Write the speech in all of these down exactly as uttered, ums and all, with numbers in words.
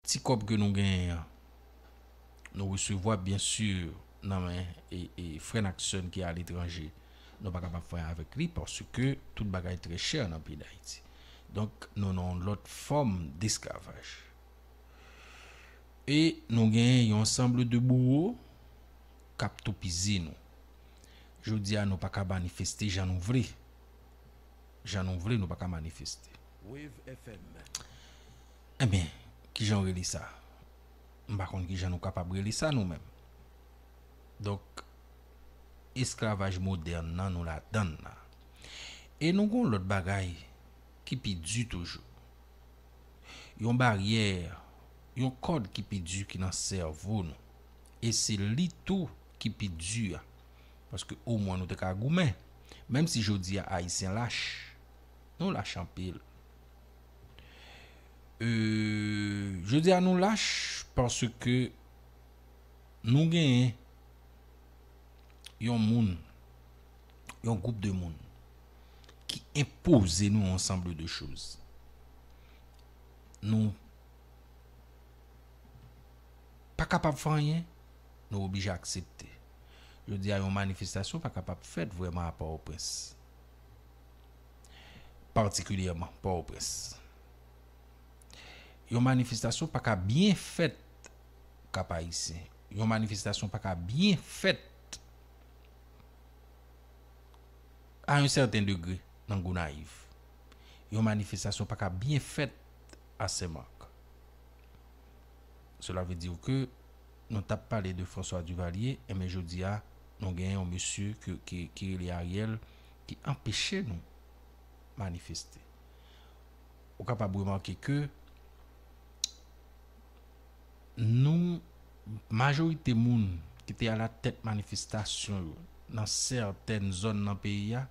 ti kòb ke nou genyen an, nou resevwa, byen si, nan men e, e frè n ak sè n ki aletranje, nou pa kapab fè anyen avèk li, paske tout bagay trè chè nan peyi Dayiti. Donk, nou nan yon lòt fòm desklavaj. E nou genyen yon ansanm de bouwo k ap toupizi nou. Jodi a, nou pa ka manifeste jan nou vle. Jan nou vle, nou pa ka manifeste. Wave F M. Ebyen, kijan w rele sa? M pa konn kijan nou kapab rele sa nou menm. Donk, esklavaj modèn nan, nou ladann la. E nou gon lòt bagay ki pi di toujou. Yon baryè, yon kòd ki pi di ki nan sèvo nou. E se li tou ki pi di a. Paske omwen nou te ka goumen. Menm si jodi a Ayisyen lach, nou lach anpil. E, jodi a nou lach paske nou genyen yon moun, yon gwoup de moun ki enpoze nou yon ansanm de choz. Nou pa kapab fè anyen, nou oblije aksepte. Jodi a, yon manifestasyon pa kapab fèt vrèman a Pòtoprens. Patikilyèman, Pòtoprens. Yon manifestasyon pa ka byen fèt Kap Ayisyen. Yon manifestasyon pa ka byen fèt a yon sèten degre nan Gonayiv. Yon manifestasyon pa ka byen fèt a Senmak. Cela veut dire que nou t ap pale de François Duvalier, enben jodi a, nou gen yon mesye ki, ki, ki rele Ariel, ki anpeche nou manifeste. Ou kapab remake ke nou, majorite moun ki te alatèt manifestasyon yo nan sètèn zòn nan peyi a,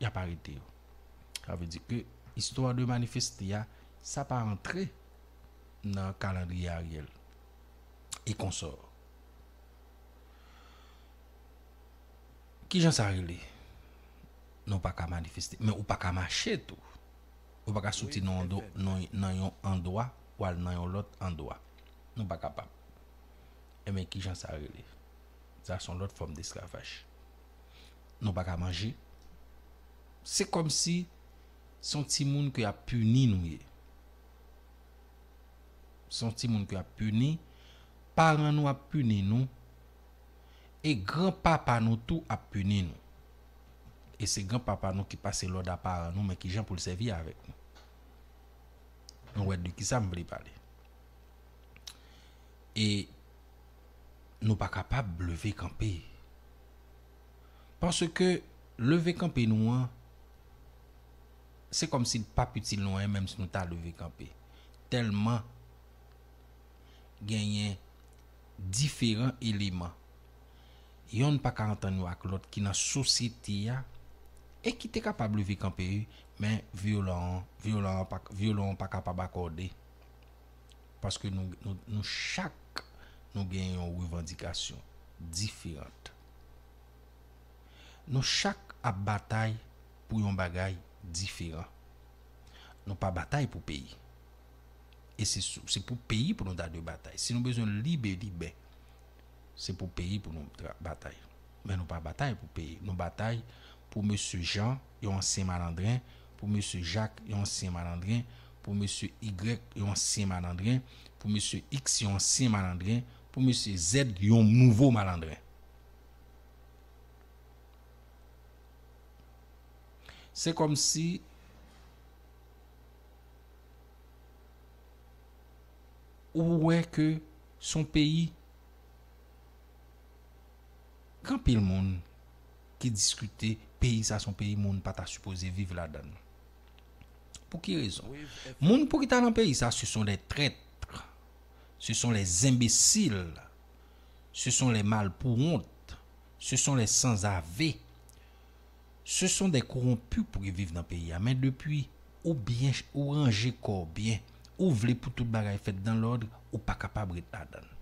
y ap arete yo. Sa vle di ke istwa de manifeste a, sa pa antre nan kalandriye Ariel e konsò. Kijan sa rele? Nou pa ka manifeste, men ou pa ka mache tou. Ou pa ka soti nan yon do-, nan, nan yon andwa, w al nan yon lòt andwa. Nou pa kapab. Enben, kijan sa rele? Sa se yon lòt fòm desklavaj. Nou pa ka manje. Se kòmsi se yon timoun ke y ap pini nou ye. Se yon timoun ke y ap pini. Paran nou ap pini nou. E granpapa nou tou ap pini nou. E se granpapa nou ki pase lòd a paran nou, men kijan pou l sèvi avèk nou. Nou wè de kisa m vle pale. E nou pa kapab leve kanpe. Paske leve kanpe nou an, se kòmsi l p ap itil nou anyen, menm si nou ta leve kanpe. Tèlman genyen diferan eleman. Yonn pa ka antann yo ak lòt ki nan sosyete a, e ki te kapab leve kanpe, wi, men vyolan an, vyolan an pa, vyolan an pa kapab akòde. Paske nou, nou, nou chak, nou gen yon revandikasyon diferan. Nou chak ap batay pou yon bagay diferan. Nou pa batay pou peyi. E se sou, se pou peyi pou nou ta dwe batay. Si nou bezwen libe, libe, se pou peyi pou nou tra-, batay. Men nou pa batay pou peyi. Nou batay pou mesye Jean, yon ansyen malandren, pou mesye Jacques, yon ansyen malandren, pou mesye Y, yon ansyen malandren, pou mesye X, yon ansyen malandren, pou mesye Z, yon nouvo malandren. Se kòmsi ou wè ke se yon peyi, gen anpil moun ki diskite peyi sa se yon peyi moun pa ta sipoze viv ladan l. Pou ki rezon? Moun pou ki ta nan peyi sa, ce sont des traîtres, ce sont les imbéciles, ce sont les malpouwont, ce sont les sanzave, ce sont des corrompus pou ki viv nan peyi a. Men depi ou byen, ou ranje kò w byen, ou vle pou tout bagay fèt dan lòd, ou pa kapab ret ladan l.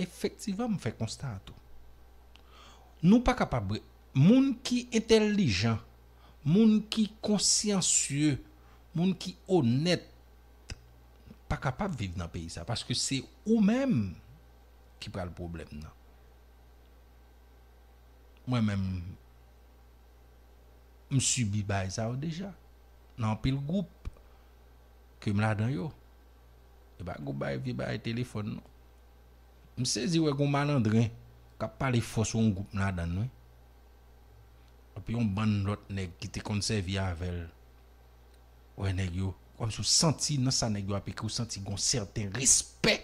Efektivman, m fè konsta a tou. Nou pa kapab re-, moun ki entèlijan, moun ki konsyansye, moun ki onèt, kapab viv nan peyi sa, paske se ou menm ki pral pwoblèm nan. Mwen menm, m sibi bagay sa yo deja. Nan anpil gwoup ke m ladan yo. E pa gwoup bagay, vye bagay telefòn, non. M sezi wè gon malandren k ap pale fò sou yon gwoup m ladan l, wi. Epi yon bann lòt nèg ki te konn sèvi avè l. Wè nèg yo, kòmsi w santi nan sa nèg yo ap ekri, w santi gon sèten respè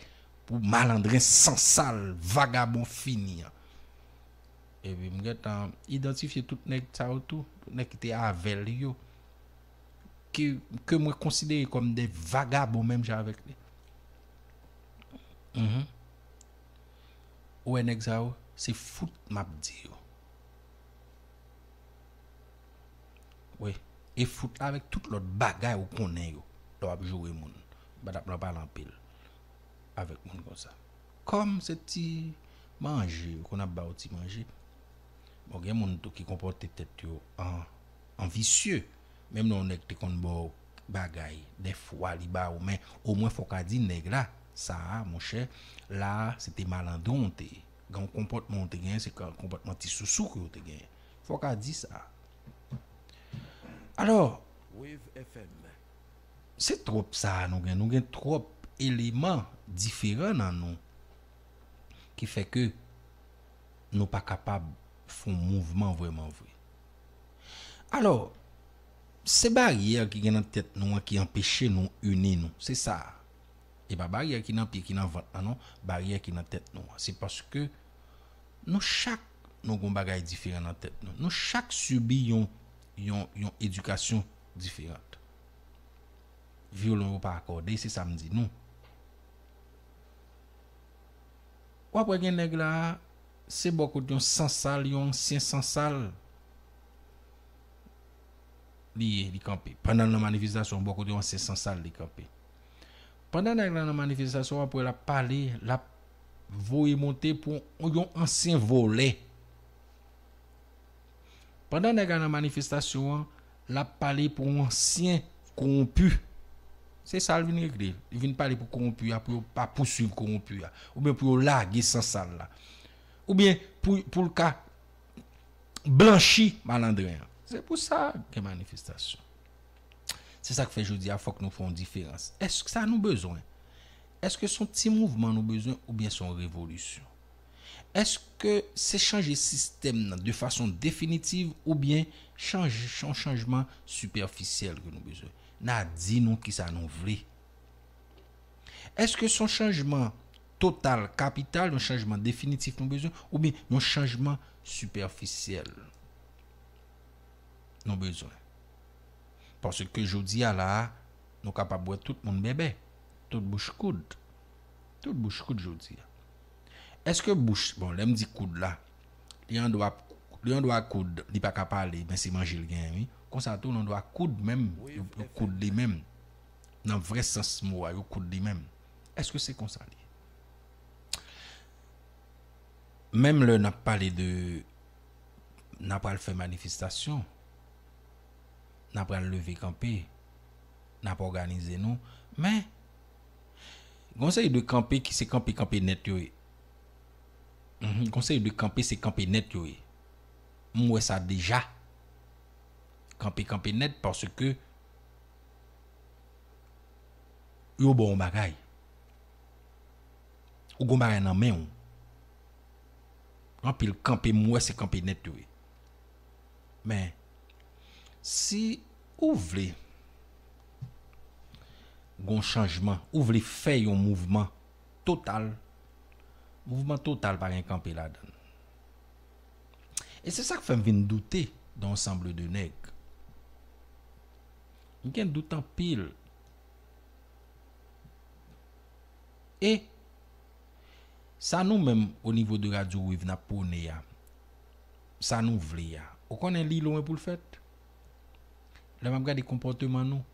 pou malandren sansal, vagabon fini an. Epi m gentan idantifye tout nèg sa yo tou, tout nèg ki te avè l yo, ke, ke mwen konsidere kòm de vagabon menm jan avèk li. Mhm. Ou wè nèg sa yo, se fout m ap di yo. Wi. E fout avèk tout lòt bagay ou konnen yo. Lè w ap joure moun. Ou pa t ap nan pale anpil avèk moun konsa. Kòm se ti manje, yo konn ap ba w ti manje. Bon, gen moun tou ki konpòte tèt yo an, an visye. Menm lè yon nèg te konn ba w bagay, dèfwa li ba w, men omwen fò w ka di nèg la, sa a, monchè, la a, se te malandren w te ye. Gen yon konpòtman w te genyen, se ka-, konpòtman ti sousou ke w te genyen. Fò w ka di sa. Alò, Wave F M. Se twòp sa a nou gen. Nou gen twòp eleman diferan nan nou ki fè ke nou pa kapab fè yon mouvman vrèman vre. Alò, se baryè ki gen nan tèt nou an ki anpeche nou ini nou. Se sa. E pa baryè ki nan pye, ki nan vant lan, non. Baryè ki nan tèt nou an. Se paske nou chak, nou gon bagay diferan nan tèt nou. Nou chak sibi yon, yon, yon edikasyon diferan. Vyolon yo pa akòde, se sa m di nou. W ap wè gen nèg la, se bò kote yon sansal, yon ansyen sansal li ye, li kanpe. Pandan l nan manifestasyon, bò kote yon ansyen sansal, li kanpe. Pandan nèg la nan manifestasyon, w ap wè l ap pale, l ap voye monte pou yon ansyen vòlè. Pandan nèg la nan manifestasyon an, l ap pale pou yon ansyen kowonpi. Se sa l vin regle. Li vin pale pou kowonpi a, pou yo pa pouswiv kowonpi a. Oubyen pou yo lage sansal la. Oubyen pou, pou l ka blanchi malandren an. Se pou sa gen manifestasyon. Se sa k fè jodi a, fòk nou fè yon diferans. Èske sa nou bezwen? Èske se yon ti mouvman nou bezwen oubyen se yon revolisyon? Èske se chanje sistèm nan de fason definitiv oubyen chanje, yon chanjman sipèfisyèl ke nou bezwen? N a di nou kisa nou vle. Èske se yon chanjman total, kapital, yon chanjman definitif nou bezwen, oubyen yon chanjman sipèfisyèl nou bezwen? Paske jodi a la a, nou kapab wè tout moun bèbè, tout bouch koud. Tout bouch koud jodi a. Èske bouch, bon, lè m di koud la, li andwa, li andwa koud, li pa ka pale, men se manje l genyen, wi. Konsa tou, li andwa koud menm, yo, yo koud li menm. Nan vrè sans mo a, yo koud li menm. Èske se konsa li ye? Menm lè n ap pale de, n a pral fè manifestasyon, n a pral leve kanpe, n ap òganize nou, men gon seri de kanpe ki se kanpe, kanpe nèt yo ye. Mhm, gon seri de kanpe, se kanpe nèt yo ye. M wè sa deja. Kanpe, kanpe nèt, paske yo ba w yon bagay. Ou gon bagay nan men w. Anpil kanpe, m wè se kanpe nèt yo ye. Men, si ou vle gon chanjman, ou vle fè yon mouvman total, mouvman total pa gen kanpe ladan l. E se sa k fè m vin doute de yon sanble de nèg. M gen dout anpil. E sa nou menm, o nivo de Radyo Wave, n ap pwone a, sa nou vle a, ou konnen li lwen pou l fèt? Lè m ap gade konpòteman nou.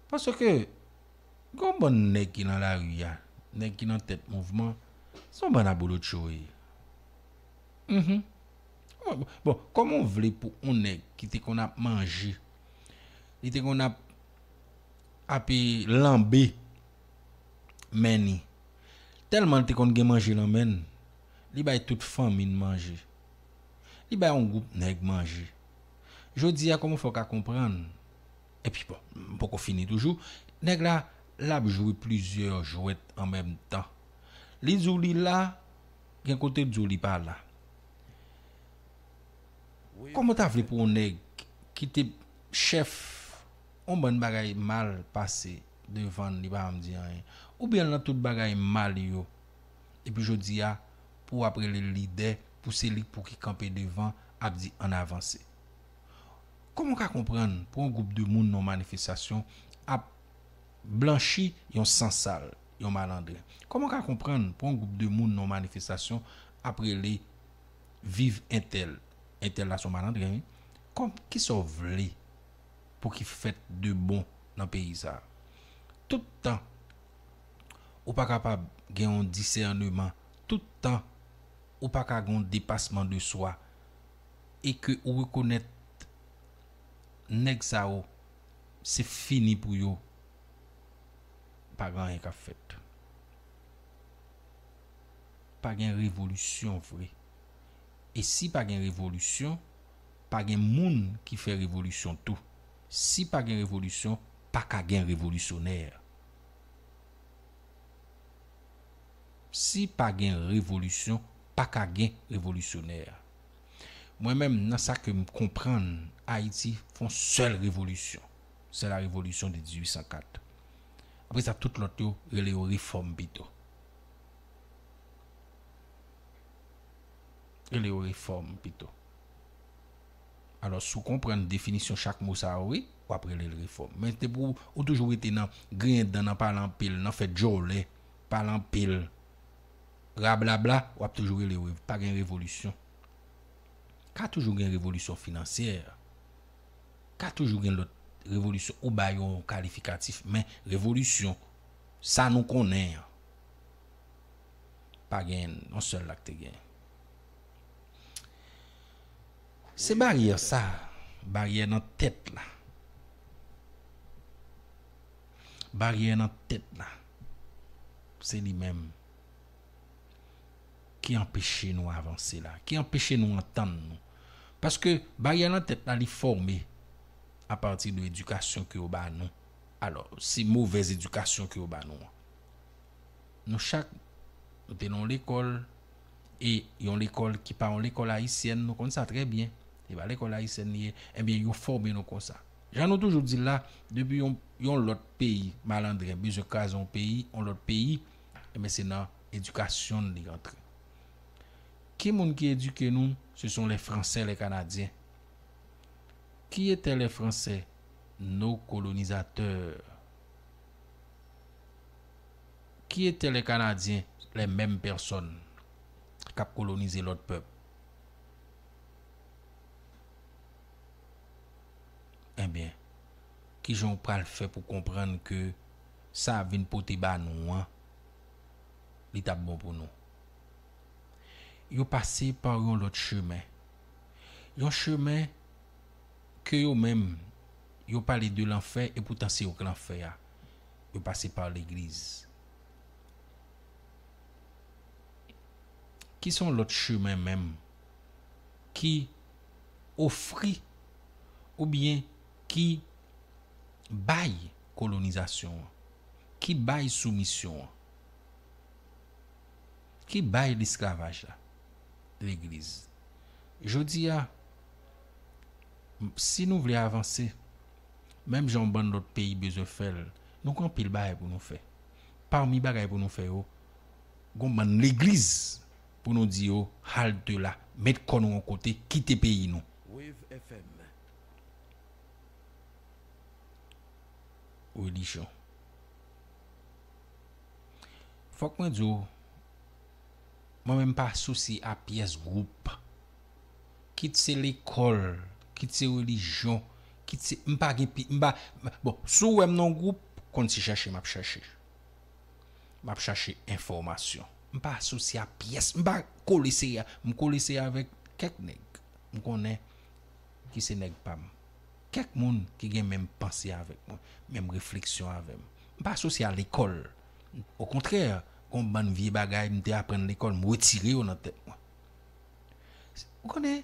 Paske, gen yon bann nèg ki nan lari a, nèg ki nan tèt mouvman, se yon bann abolotcho yo ye. Mhm. Bon, kòman w vle pou yon nèg ki te konn ap manje Li te konn ap ape lanbe men ni. Tèlman l te konn gen manje nan men l, li bay tout fanmi n manje. Li bay yon gwoup nèg manje. Jodi a, kòman w fè w ka konprann? Epi bon, m poko fini toujou. Nèg la, l ap jwe plizyè jwèt an menm tan. Li di w li la, gen kote l di w li pa la. Kòman w ta vle pou yon nèg ki te chèf yon bann bagay mal pase devan l, li pa janm di anyen? Oubyen l nan tout bagay mal yo, epi jodi a, pou w ap rele l lidè, pou se li pou ki kanpe devan, ap di ann avanse? Kòman w ka konprann pou yon gwoup de moun nan yon manifestasyon ap blanchi yon sansal, yon malandren? Kòman w ka konprann pou yon gwoup de moun nan yon manifestasyon ap rele viv entèl? Entèl la se yon malandren, wi. Kòm, kisa w vle pou ki fèt de bon nan peyi sa a? Tout tan ou pa kapab gen yon disèneman, tout tan ou pa ka gen yon depasman de swa, e ke ou rekonèt nèg sa yo, se fini pou yo, pa gen anyen k ap fèt. Pa gen revolisyon vre. E si pa gen revolisyon, pa gen moun ki fè revolisyon tou. Si pa gen revolisyon, pa ka gen revolisyonè. Si pa gen revolisyon, pa ka gen revolisyonè. Mwen menm, nan sa ke m konprann, Ayiti fè yon sèl revolisyon. C'est la révolution de dizwit san kat. Apre sa, tout lòt yo, rele yo refòm pito. Rele yo refòm pito. Alò, si w konprann definisyon chak mo sa yo, wi, w ap rele l refòm. Men depi w, ou toujou rete nan griyen dan, nan pale anpil, nan fè djòlè, pale anpil, rablabla, w ap toujou rele yo rev-, pa gen revolisyon. Ka toujou gen revolisyon finansyè. Ka toujou gen lòt revolisyon. Ou ba yo yon kalifikatif, men revolisyon, sa nou konnen an, pa gen yon sèl la k te gen. Se baryè sa, baryè nan tèt la. Baryè nan tèt la. Se li menm ki anpeche nou avanse la, ki anpeche nou antann nou. Paske baryè nan tèt la, li fòme apati de edikasyon ke yo ba nou. Alò, se movèz edikasyon ke yo ba nou an. Nou chak, nou te nan yon lekòl, e yon lekòl ki pa yon lekòl ayisyèn, nou konn sa trè byen. Se pa lekòl ayisyèn li ye, ebyen, yo fòme nou konsa. Jan nou toujou di l la, depi yon, yon lòt peyi malandren bezwen kraze yon peyi, yon lòt peyi, ebyen, se nan edikasyon n li rantre. Ki moun ki edike nou? Ce sont les Français, les Canadiens. Qui étaient les Français? Nos colonisateurs. Qui étaient les Canadiens? Les mêmes personnes k ap kolonize lòt pèp. Ebyen, kijan w pral fè pou konprann ke sa ap vin pote ba nou an, li t ap bon pou nou? Yo pase pa yon lòt chemen. Yon chemen ke yo menm, yo pale de lanfè, e poutan se yo k lanfè a. Yo pase pa legliz. Ki se yon lòt chemen menm ki ofri oubyen ki bay kolonizasyon an, ki bay soumisyon an, ki bay lesklavaj la, legliz. Jodi a, m-, si nou vle avanse, menm jan yon bann lòt peyi bezwen fè l, nou gen anpil bagay pou nou fè. Pami bagay pou nou fè yo, gon bann legliz pou nou di yo, "Halte la, met kò nou yon kote, kite peyi nou." Wave F M. Relijyon. Fòk mwen di w, mwen menm pa asosye a pyès gwoup. Kit se lekòl, kit se relijyon, kit se, m pa gen pi, m pa, bon, si w wè m nan yon gwoup, konn se chèche m ap chèche. M ap chache enfòmasyon. M pa asosye a pyès, m pa kole sere a, m kole sere avèk kèk nèg m konnen ki se nèg pa m. kèk moun ki gen menm panse avèk mwen, menm refleksyon avè m. M pa asosye a lekòl. Okontrè, gon bann vye bagay m te aprann lekòl, m retire yo nan tèt mwen. Ou konnen,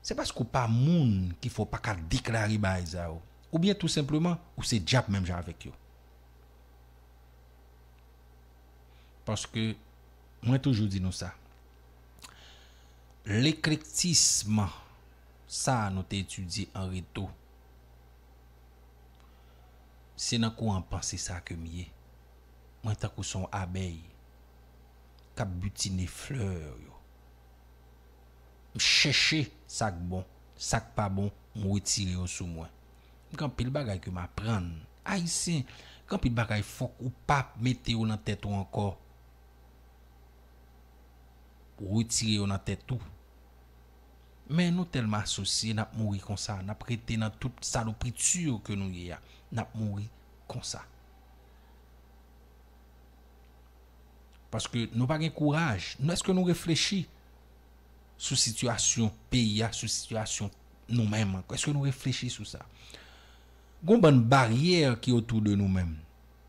se paske w pa moun ki fè w pa ka deklare bagay sa yo. Oubyen tou senpleman, ou se dyab menm jan avèk yo. Paske, mwen toujou di nou sa. Leklektism sa a nou te etidye an reto, se nan kouran panse sa ke m ye. Mwen tankou se yon abèy k ap bitine flè yo. M chèche sa k bon, sa k pa bon, m retire yo sou mwen. Gen anpil bagay ke m aprann. Ayisyen, gen anpil bagay fòk ou pa mete yo nan tèt ou ankò. Retire yo nan tèt ou. Men nou tèlman asosye, n ap mouri konsa, n ap rete nan tout salopriti ke nou ye a, n ap mouri konsa. Paske nou pa gen kouraj. Nou, èske nou reflechi sou sitiyasyon peyi a, sou sitiyasyon nou menm? Èske nou reflechi sou sa? Gon bann baryè ki otou de nou menm.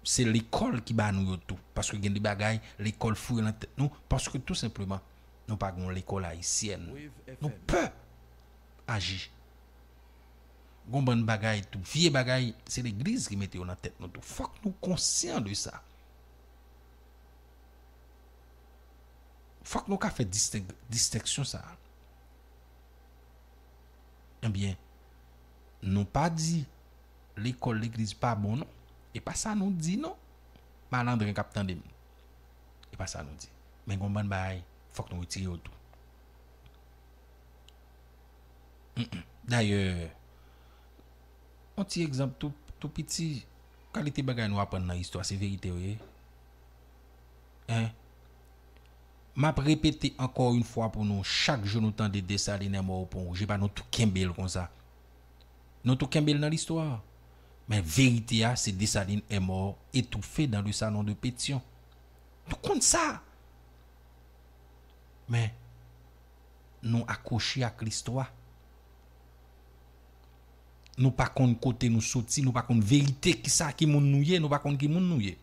Se lekòl ki ba nou yo tou. Paske gen de bagay, lekòl foure nan tèt nou. Paske tou senpleman, nou pa gen yon lekòl ayisyèn. Nou pè aji. Gon bann bagay tou, vye bagay, se legliz ki mete yo nan tèt nou tou. Fòk nou konsyan de sa. Fòk nou ka fè disteng-, distenksyon sa a. Ebyen, nou pa di lekòl legliz pa bon, non. E pa sa nou di, non. Malandren k ap tande m. E pa sa nou di. Men gon bann bagay, fòk nou retire yo tou. Mm-mm. Dayè, yon ti egzanp tou, tou piti, kalite bagay nou aprann nan istwa, se verite yo ye. Hein? M ap repete encore une fois pou nou, chak jou nou tande Desalin est mort au Pont Rouge, epa nou tou kenbe l konsa. Nou tou kenbe l nan listwa. Men verite a, se Desalin est mort étouffé dans le salon de Pétion. Nou konn sa. Men, nou akwoche ak listwa. Nou pa konn kote nou soti, nou pa konn verite, kisa, ki moun nou ye, nou pa konn ki moun nou ye.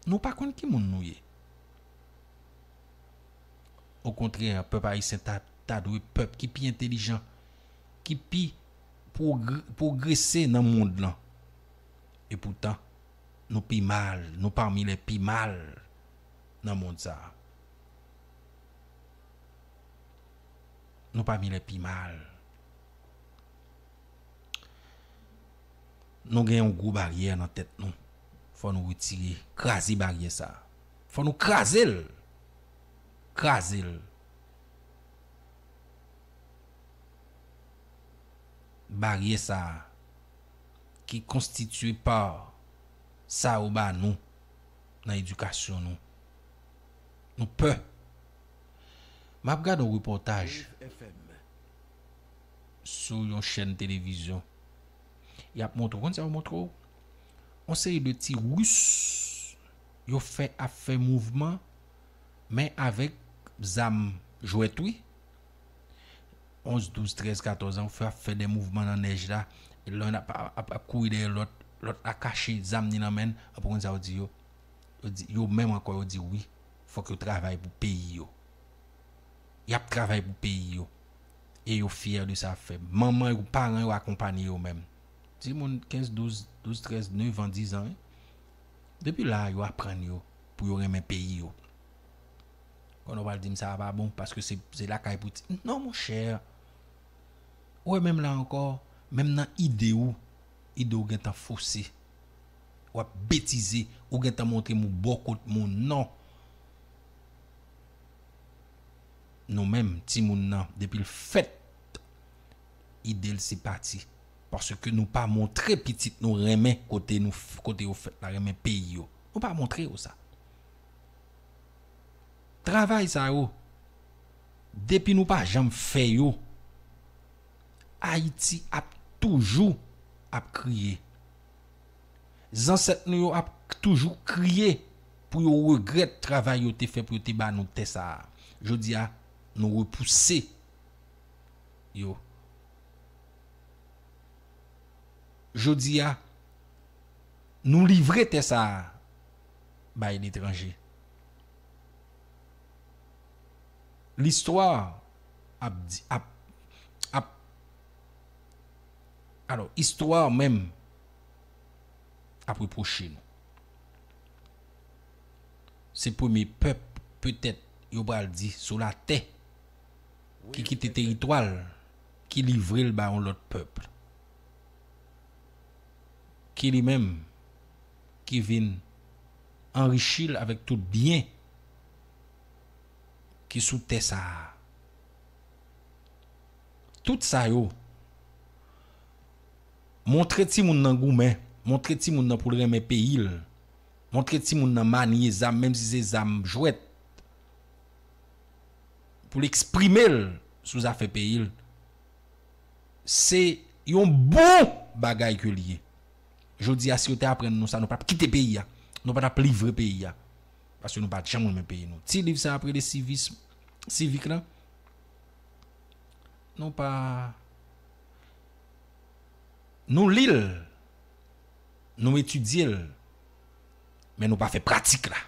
Nou pa konn ki moun nou ye. Okontrè, pèp ayisyen ta, ta dwe pèp ki pi entèlijan, ki pi pwogre-, pwogrese nan mond lan. Epoutan, nou pi mal, nou pami lè pi mal nan mond sa a. Nou pami lè pi mal. Nou gen yon gwo baryè nan tèt nou. Fò nou retire, kraze baryè sa a. Fò nou kraze l. Kraze l. Baryè sa a ki konstitye pa sa yo ba nou nan edikasyon nou. Nou pè. M ap gade yon repòtaj sou yon chèn televizyon. Y ap montre w, konn sa yo montre w? Yon seri de ti ris yo fè ap fè mouvman, men avèk zam jwèt, wi. Onz, douz, trèz, katòz an, yo fè ap fè de mouvman nan nèj la. Lè youn ap, ap, ap kouri dèyè lòt, lòt la kache zam ni nan men l. Apre konn sa yo di yo. Yo di, yo menm ankò, yo di wi, fòk yo travay pou peyi yo. Y ap travay pou peyi yo. E yo fyè de sa y ap fè. Manman yo, paran yo akonpanye yo menm. Timoun kenz, douz, douz, trèz, nèf an, diz an, wi. Depi la, yo aprann yo pou yo renmen peyi yo. Konnen w pral di m sa a pa bon, paske se, se lakay pou ti. Non, monchè. Ou wè, menm la ankò, menm nan ide w, ide w gentan fose. W ap betize, ou gentan montre m ou bò kot moun. Non. Nou menm, timoun nan, depi l fèt, ide l se pati. Paske nou pa montre pitit nou renmen kote nou f-, kote yo fèt la, renmen peyi yo. Nou pa montre yo sa. Travay sa yo, depi nou pa janm fè yo, Ayiti ap toujou ap kriye. Zansèt nou yo ap toujou kriye pou yo regrèt travay yo te fè pou yo te ba nou tè sa a. Jodi a, nou repouse yo. Jodi a, nou livre tè sa a bay letranje. Listwa ap di, ap, ap, alò, istwa menm ap repwoche nou. Se premye pèp, petèt, yo pral di, sou latè, ki kite teritwa l, ki livre l ba yon lòt pèp. Ki li menm, ki vin anrichi l avèk tout byen ki sou tè sa a. Tout sa yo, montre timoun nan goumen, montre timoun nan pou l renmen peyi l, montre timoun nan manye zam, menm si se zam jwèt, pou l eksprime l sou zafè peyi l, se yon bon bagay ke l ye. Jodi a, si yo te aprann nou sa, nou pa t ap kite peyi a. Nou pa t ap livre peyi a. Paske nou pa t janm renmen peyi nou. Ti liv sa ap rele sivism, sivik lan. Nou pa, nou li l, nou etidye l, men nou pa fè pratik la.